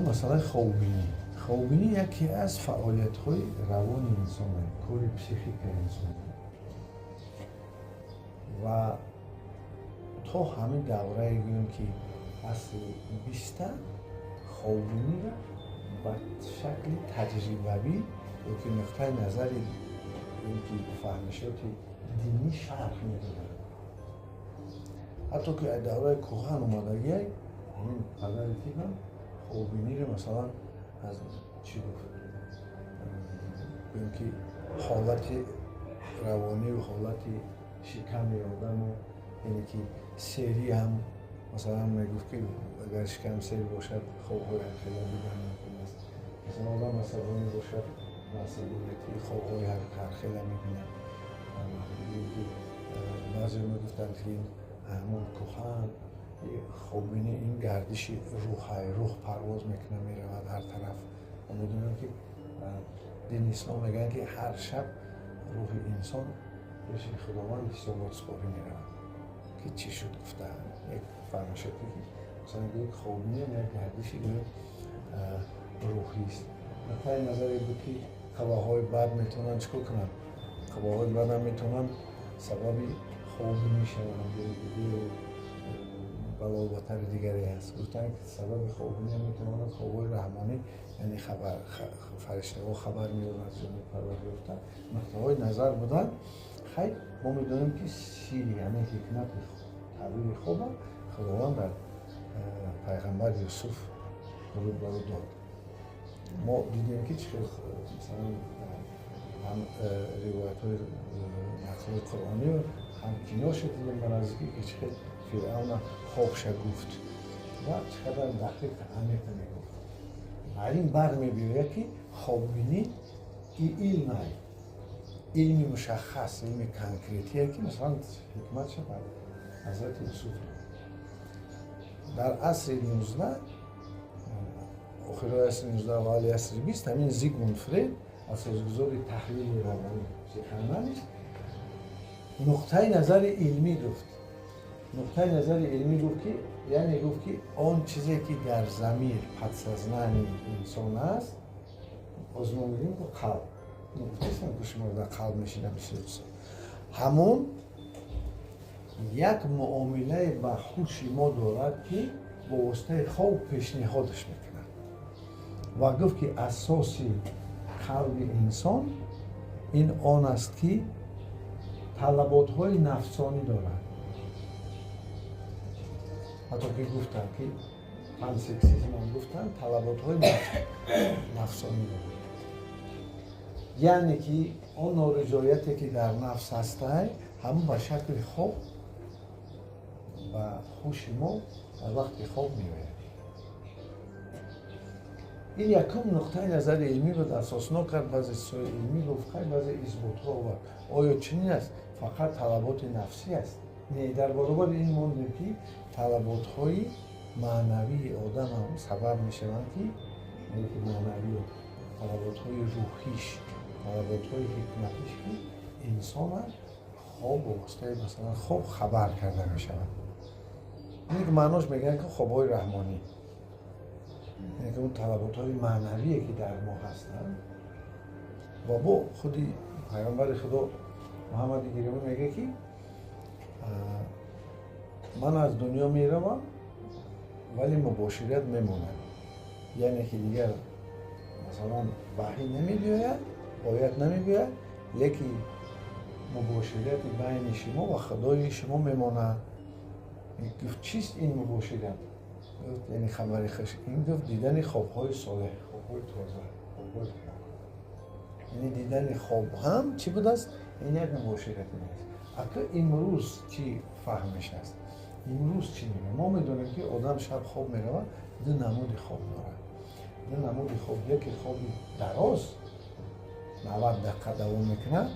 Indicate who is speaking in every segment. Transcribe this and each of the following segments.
Speaker 1: Масъалаи хоббинӣ. Хоббинӣ яке аз фаъолиятҳои равони инсон, кори психикаи инсон ва то ҳамин даврае, гӯем, ки асри 20-а хоббиниро ба шакли таҷрибавӣ ёки нуқтаи назари ки фаҳмишоти динӣ шарҳ медоданд. Ҳатто ки аз давраи кӯҳан омадагиай, ҳамин падари тибам хоббиниро, масалан, аз чӣ гуфт, гӯем, ки ҳолати равонию ҳолати шиками одаму, яъне ки серӣ ҳам, масалан, мегуфт, ки агар шикам сер бошад, хобҳои ҳархела дидан мумкин аст. Масалан, одам асабонӣ бошад, ба асабонияти хобҳои ҳархела мебинад. Ки баъзео мегуфтанд, ки ин ҳамон кӯҳан хоббинӣ, ин гардиши рӯҳай, рӯҳ парвоз мекунад, меравад ҳар тараф. Мо медонем, ки дини ислом мегӯянд, ки ҳар шаб рӯҳи инсон пеши Худованд ҳисоботсупорӣ меравад, ки чӣ шуд гуфта. Як фаҳмишоте, ки масалан, гӯё хоббиниам як гардиши, гӯё, рӯҳист. Нуқтаи назаре буд, ки қувваҳои бад метавонанд чӣ кор кунанд? Қувваҳои бадам метавонанд сабаби хоббинӣ шаванд, баловатари дигаре ҳаст. Гуфтанд, ки сабаби хоббинӣ метавонад хобҳои раҳмонӣ, яъне хабар, фариштаҳо хабар меоранд аз ҷониби Парвардигор. Нуқтаҳои назар буданд. Хайр, мо медонем, ки сири, яъне ҳикмати таъбири хоба Худованд дар пайғамбар Юсуф дуруд бар ӯ дод. Мо дидем, ки чӣ хел, масалан, ҳам ривоятҳои нақлҳои қуръонӣ, ҳам киноша дидем ба наздикӣ, ки чӣ хел Фиръавна хобша гуфт ва чӣ қадар дақиқ, амиқ мегуфт. Ин бармебиёяд, ки хоббинӣ илмай, илми мушаххас, илми конкретие, ки, масалан, ҳикматша бар ҳазрати Юсуф дод. Дар асри 19, охирои асри 19, аввали асри 20, ҳамин Зигмунд Фрейд, асосгузори таҳлили равонӣ, психоанализ, нуқтаи назари илмӣ гуфт. Нуқтаи назари илмӣ гуфт, ки яъне гуфт, ки он чизе, ки дар замир, подсознание инсон аст, боз мо мегӯем, ки қалб, гуфтастам, ки шумо дар қалб мешинам бисёр, ҳамон як муомилае ба ҳуши мо дорад, ки бо воситаи хоб пешниҳодаш мекунад. Ва гуфт, ки асоси қалби инсон ин он аст, ки талаботҳои нафсонӣ дорад. Ҳатто ки гуфтанд, ки пансексизмам гуфтанд, талаботҳои нафсонӣ дорад, яъне ки он норизояте, ки дар нафс ҳастай, ҳамон ба шакли хоб ба ҳуши мо дар вақти хоб меояд. Ин якум нуқтаи назари илмӣ буд, асоснок кард, баъзе чизҳои илмӣ гуфт. Хай, баъзе исботҳо овард. Оё чунин аст, фақат талаботи нафсӣ аст? Не, дар баробари ин мондем, ки талаботҳои маънавии одам ҳам сабаб мешаванд, ки маънавӣ, талаботҳои рӯҳиш, талаботҳои ҳикматиш, ки инсона хоб бо воситаи, масалан, хоб хабар карда мешавад. Ин ки маънош мегӯянд, ки хобҳои раҳмонӣ, яъне ки он талаботҳои маънавие, ки дар мо ҳастанд. Ва бо худи пайғамбари Худо Муҳаммади Гиромӣ мегӯяд, ки ман аз дунё меравам, вале мубошират мемонад, яъне ки дигар, масалан, ваҳй намебиёяд, оят намебиёяд, лекин мубоширати байни шумо ва Худои шумо мемонад. Гуфт: чист ин мубошират? Гуфт, яъне хабари хуш ин, гуфт, дидани хобҳои солеҳ, хобҳои тоза, хобҳои пок. Яъне дидани хоб ҳам чӣ будааст? Ин як мубоширати аст. Ака, имрӯз чӣ фаҳмиш аст? Имрӯз чӣ мегӯям? Мо медонем, ки одам шаб хоб меравад, ду намуди хоб дорад, ду намуди хоб. Яке хоби дароз, 90 дақиқа давом мекунад,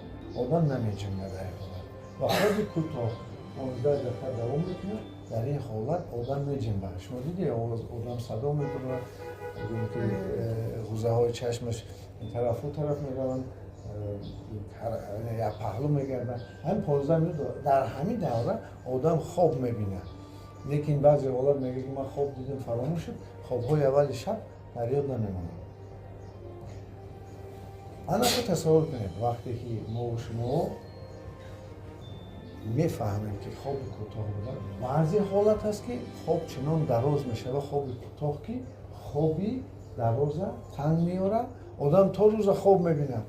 Speaker 1: одам намеҷунбад дар ин ҳолат, ва хоби кӯтоҳ, 15 дақиқа давом мекунад, дар ин ҳолат одам меҷунбад. Шумо диди, одам садо медорад, ки ғузаҳои чашмаш ин тарафу тараф мераванд, як паҳлӯ мегарданд. Ҳамин 15 минут, дар ҳамин давра одам хоб мебинад. Лекин баъзе ҳолат мегӯяд, ки ман хоб дидем, фаромӯш шуд. Хобҳои аввали шаб Дар ёд намемонад. Анаку тасаввур кунед, вақте ки мо шумо мефаҳмем, ки хоби кӯтоҳ буда, баъзе ҳолат ҳаст, ки хоб чунон дароз мешава, хоби кӯтоҳ, ки хоби дароза танг меорад, одам то рӯза хоб мебинад.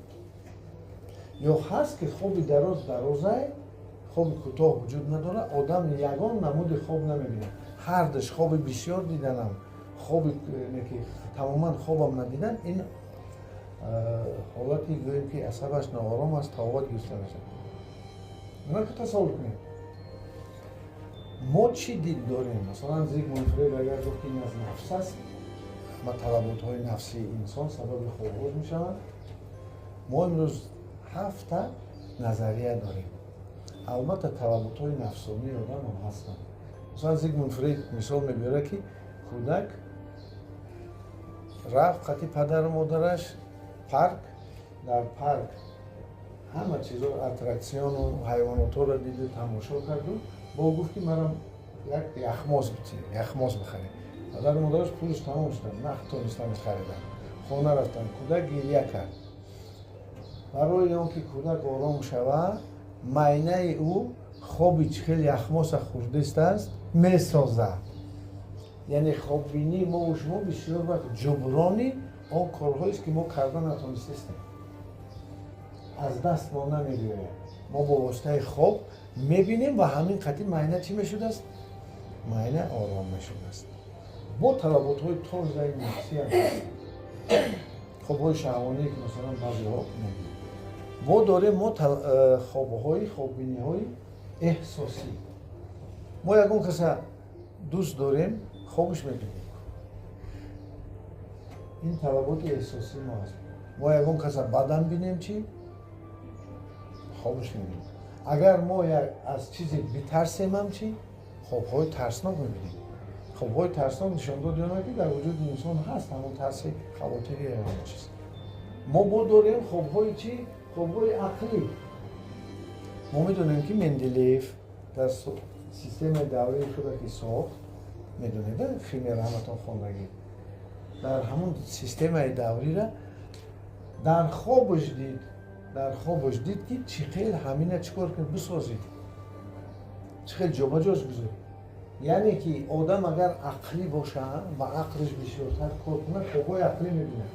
Speaker 1: Ё ҳаст, ки хоби дароз дарозае, хоби кӯтоҳ вуҷуд надорад, одам ягон намуди хоб намебинад. Ҳардуш, хоби бисёр диданам, хоби ки тамоман хобам надидан, ин ҳолати гӯем, ки асабаш ноором аст, табобат гирифта мешавад. Ки тасаввур кунед, мо чӣ дид дорем? Масалан, Зигмунд Фрейд агар гуфт, ки ин аз нафс аст ва талаботҳои нафсии инсон сабаби хобҳош мешаванд, мо имрӯз ҳафта назария дорем. Албатта, талаботҳои нафсонии одамам ҳастанд. Масалан, Зигмунд Фрейд мисол мебиёрад, ки кӯдак рафт қати падару модараш парк. Дар парк ҳама чизо, аттракциону ҳайвоноторо диду тамошо карду бо гуфт, ки манам як яхмоз битӣ, яхмоз бихарем. Падару модараш пулш тамом шуданд, натонистанд харидан. Хона рафтанд, кӯдак гирья кард. Барои он ки кӯдак ором шавад, майнаи ӯ хоби чӣ хел яхмоса хӯрдистааст месозад. Яъне хоббинии мову шумо бисёр вақт ҷуброни он корҳоест, ки мо карда натонистастем, аз даст мо намебиёяд. Мо бо воситаи хоб мебинем ва ҳамин қатъи майна чӣ мешудааст? Майна ором мешудааст. Бо талаботҳои тозаи нафсиам ҳаст, хобҳои шаҳвоние, ки масалан баъзеҳо мебинем. Мо дорем мо хобҳои, хоббиниҳои эҳсосӣ. Мо ягон каса дӯст дорем, хобш мебинем, ин талаботи эҳсосии мо аст. Мо ягон каса бадан бинем, чӣ хобш мебинем. Агар мо аз чизе битарсемам, чӣ хобҳои тарснок мебинем. Хобҳои тарснок нишондоди он, ки дар вуҷуди инсон ҳаст ҳамон тарси, хавотири, ягон чиз. Мо бо дорем хобҳои чӣ? Хобҳои ақлӣ. Мо медонем, ки Менделеев дар системаи давраи худа ки сохт, медонед, химияро ҳаматон хондагӣ, дар ҳамон системаи даврира дар хобаш дид. Дар хобаш дид, ки чӣ хел ҳамина чӣ кор кунед, бисозед, чӣ хел ҷобаҷош гузоред. Яъне ки одам агар ақлӣ бошад ва ақлиш бисёртар кор кунад, хобҳои ақлӣ мебинад.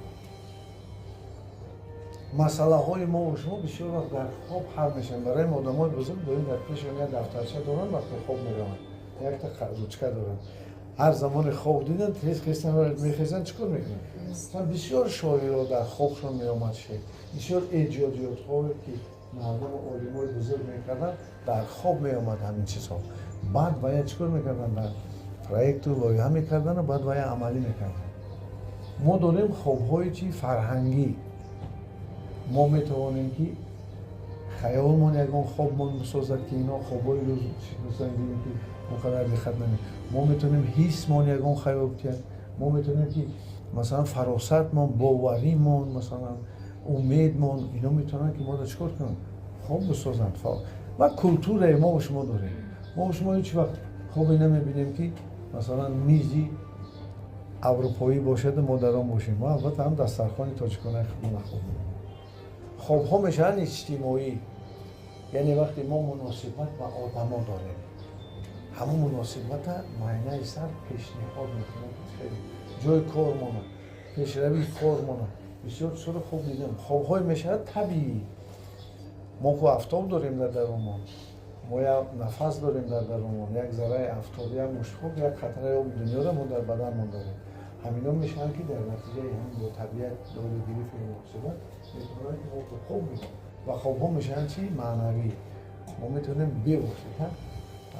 Speaker 1: Масъалаҳои мо шумо бисёр вақт дар хоб ҳал мешаванд. Барои одамои бузург доим дар пешон як дафтарча доранд, вақте хоб мераванд, якта ручка доранд. Ҳар замоне хоб дидан, тез хестан, мехезанд, чӣ кор мекунанд? Масалан, бисёр шоиро дар хобшон меомад шеър, бисёр эҷодиётҳое, ки мардуму олимои бузург мекарданд, дар хоб меомад ҳамин чизҳо. Баъд вая чӣ кор мекарданд? Дар проекту лоиҳа мекарданду баъд вая амалӣ мекарданд. Мо дорем хобҳои чи? Фарҳангӣ. Мо метавонем, ки хаёлмон ягон хобмон бисозад, ки ино хобҳои рӯзангине, ки он қадар диққат намед. Мо метавонем ҳиссмон ягон хаёл киҳад. Мо метавонем, ки масалан фаросатмон, боваримон, масалан умедмон, ино метавонанд, ки моро чӣ кор кунанд? Хоб бисозанд. Ва культураи мо шумо дорем. Мо шумо ҳеҷ вақт хобе намебинем, ки масалан мизи аврупоӣ бошаду мо дар он бошем. Мо албатта ҳам дастархони тоҷиконаи худмона хоб мебинем. Хобҳо мешаванд иҷтимоӣ, яъне вақте мо муносибат ба одамо дорем, ҳамон муносибата майнаи сар пешниҳод мекунад. Хеле ҷои кормона, пешравии кормона, бисёр чизҳоро хоб дидем. Хобҳое мешавад табиӣ. Мо ку афтоб дорем дар дарунмон, мо як нафас дорем дар дарунмон, як зарраи афтоб, як муштхоб, як қатраи оби дунёро мо дар баданмон дорем. Ҳамино мешаванд, ки дар натиҷаи ҳамин бо табиат доду гирифти муносибат метавонанд, ки мо хоб бинем. Ва хобҳо мешаванд чи? Маънавӣ. Мо метавонем бевосита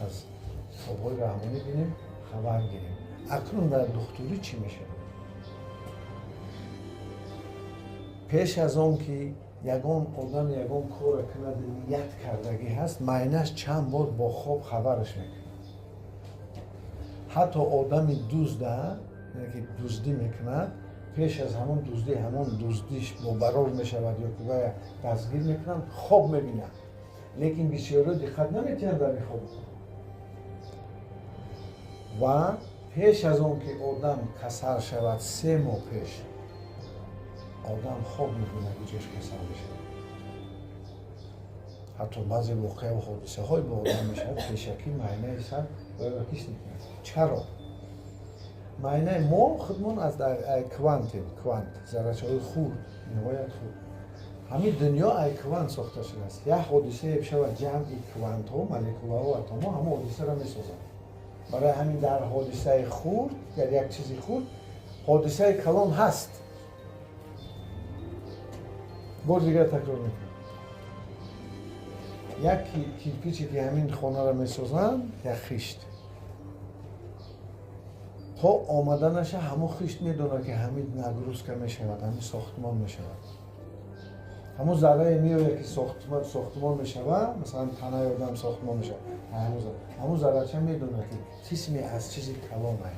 Speaker 1: аз хобҳои раҳмонӣ бинем, хабар гирем. Акнун дар духтурӣ чӣ мешавад? Пеш аз он ки ягон одам ягон корро кунад, ният кардагӣ ҳаст, майнаш чанд бор бо хоб хабараш мекунад. Ҳатто одами дузда, ки дуздӣ мекунад, пеш аз ҳамон дуздӣ, ҳамон дуздиш бобарор мешавад ё ки вая дастгир мекунанд, хоб мебинад. Лекин бисёриҳо диққат наметиҳанд дар ин хоб. Ва Пеш аз он ки одам касал шавад, 3 моҳ пеш одам хоб мебинад, ки ҷош касал мешавад. Ҳатто баъзе воқеаву ҳодисаҳое бо одам мешавад, пешакӣ майнаи сар бояд ҳис мекунад. Чаро? Майнаи мо худмон аз квантем, квант, заррачаҳои хурд, ниҳоят хурд. Ҳамин дунё ай квант сохта шудааст. Як ҳодисае бишавад, ҷамъи квантҳо, молекулаҳо, атомҳо ҳамон ҳодисаро месозанд. Барои ҳамин дар ҳодисаи хурд, дар як чизи хурд ҳодисаи калон ҳаст. Бор дигар такрор мекунам: як кирпиче ки ҳамин хонаро месозанд, як хишт то омаданаша ҳамон хишт медонад, ки ҳамин нагрузка мешавад, ҳамин сохтмон мешавад. Ҳамон заррае меояд, ки сохтмон мешавад, масалан, танаи одам сохтмон мешавад, ҳамон заррача медонад, ки қисме аз чизи калон ай.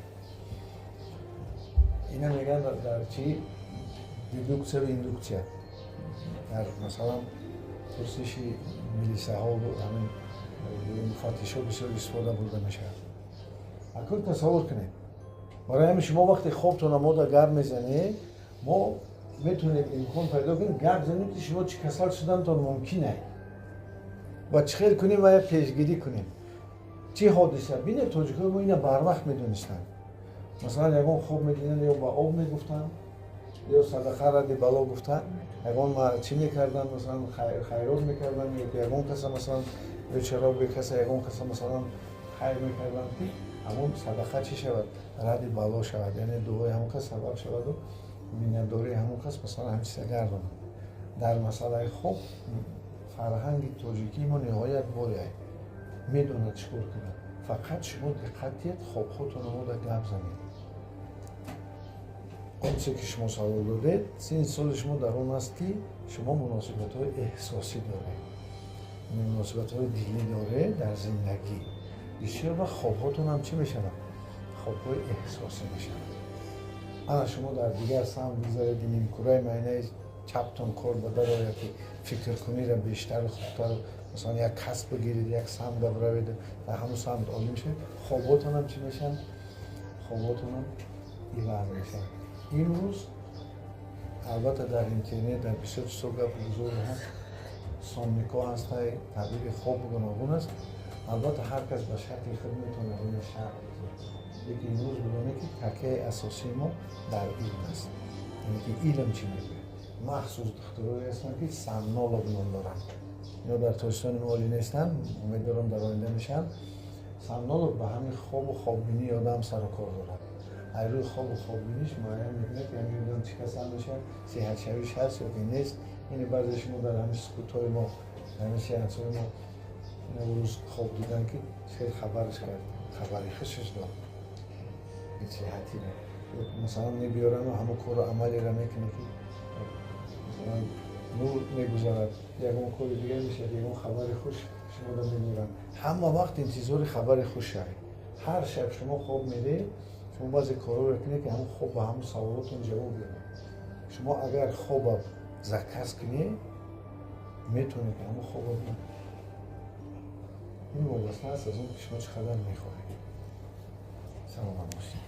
Speaker 1: Ина мегӯянд дар чи, дедуксия ва индуксия. Дар, масалан, пурсиши милисаҳо, ҳамин муфаттишҳо бисёр истифода бурда мешавад. Акнун тасаввур кунед, барои ҳамин шумо вақте хобтона мода гап мезанед, мо метавонем имкон пайдо кунем гап занем, ки шумо чӣ касал шудантон мумкин ай ва чӣ хел кунем ва я пешгирӣ кунем, чӣ ҳодиса. Бинед, тоҷикои мо ина барвақт медонистанд. Масалан, ягон хоб медиданд, ё ба об мегуфтанд, ё садақа радди бало гуфтанд, ягон чӣ мекарданд, масалан, хайрот мекарданд, ё ягон каса, масалан, бечаро, бекаса, ягон каса, масалан, хайр мекарданд, ки ҳамон садақа чӣ шавад, радди бало шавад, яъне дуои ҳамон кас сабаб шаваду миннатдории ҳамон кас, масалан, ҳамин чиза гардонад. Дар масъалаи хоб фарҳанги тоҷикии мо ниҳоят бой, медонад чӣ кор кунад. Фақат шумо диққат диҳед, хобҳотон мода гап занед. Он чизе ки шумо савол додед, синни соли шумо дар он аст, ки шумо муносибатҳои эҳсосӣ доред, муносибатҳои дилӣ доред дар зиндагӣ. Бисёр вақт хобҳотон ҳам чӣ мешавад? Хобҳои эҳсосӣ мешавад. Ана шумо дар дигар самт бигзаред, нимкураи майнаи чаптон кор ба дарояд, ки фикркуниро бештару хубтару, масалан, як касб бигиред, як самт биравед, дар ҳамон самт олим шавед, хобҳотонам чӣ мешаванд? Хобҳотонам иваз мешаванд. Имрӯз, албатта, дар интернет, дар бисёр чизҳо гапу гузор ҳаст, сонникҳо ҳастай, таъбири хоб гуногун аст. Албатта, ҳар кас ба шакли худ метавонад ина шарҳ бидиҳад, лекин имрӯз бидонед, ки такяи асосии мо дар илм аст, яъне ки илм чӣ мегӯяд. Махсус духтурое ҳастанд, ки сомнолог ном доранд. Ино дар Тоҷикистони мо олӣ нестанд, умед дорам, дар оинда мешаванд. Сомнолог ба ҳамин хобу хоббинии одам сару кор дорад. Ай рӯи хобу хоббиниш муайян мекунад, ки ҳамин одам чӣ касал мешавад, сиҳатшавиш ҳаст ё ки нест. Ини баъзе шумо дар ҳамин сукутҳои мо, ҳамин сеансҳои мо рӯз хоб дидан, ки хел хабараш кард, хабари хушаш дод, сиҳатӣ. Масалан, мебиёрану ҳамон кору амалеро мекунад, ки масалан нур мегузарад, ягон кори дигар мешавад, ягон хабари хуш шуморо мебаранд. Ҳама вақт интизори хабари хуш шавед. Ҳар шаб шумо хоб медиҳед, шумо баъзе корҳоро кунед, ки ҳамон хоб ба ҳамон саволотон ҷавоб диҳад. Шумо агар хоба заказ кунед, метавонед, ки ҳамон хоба бинед. Ин вобаста аст аз он, ки шумо чӣ қадар мехоҳед. Саломат бошед.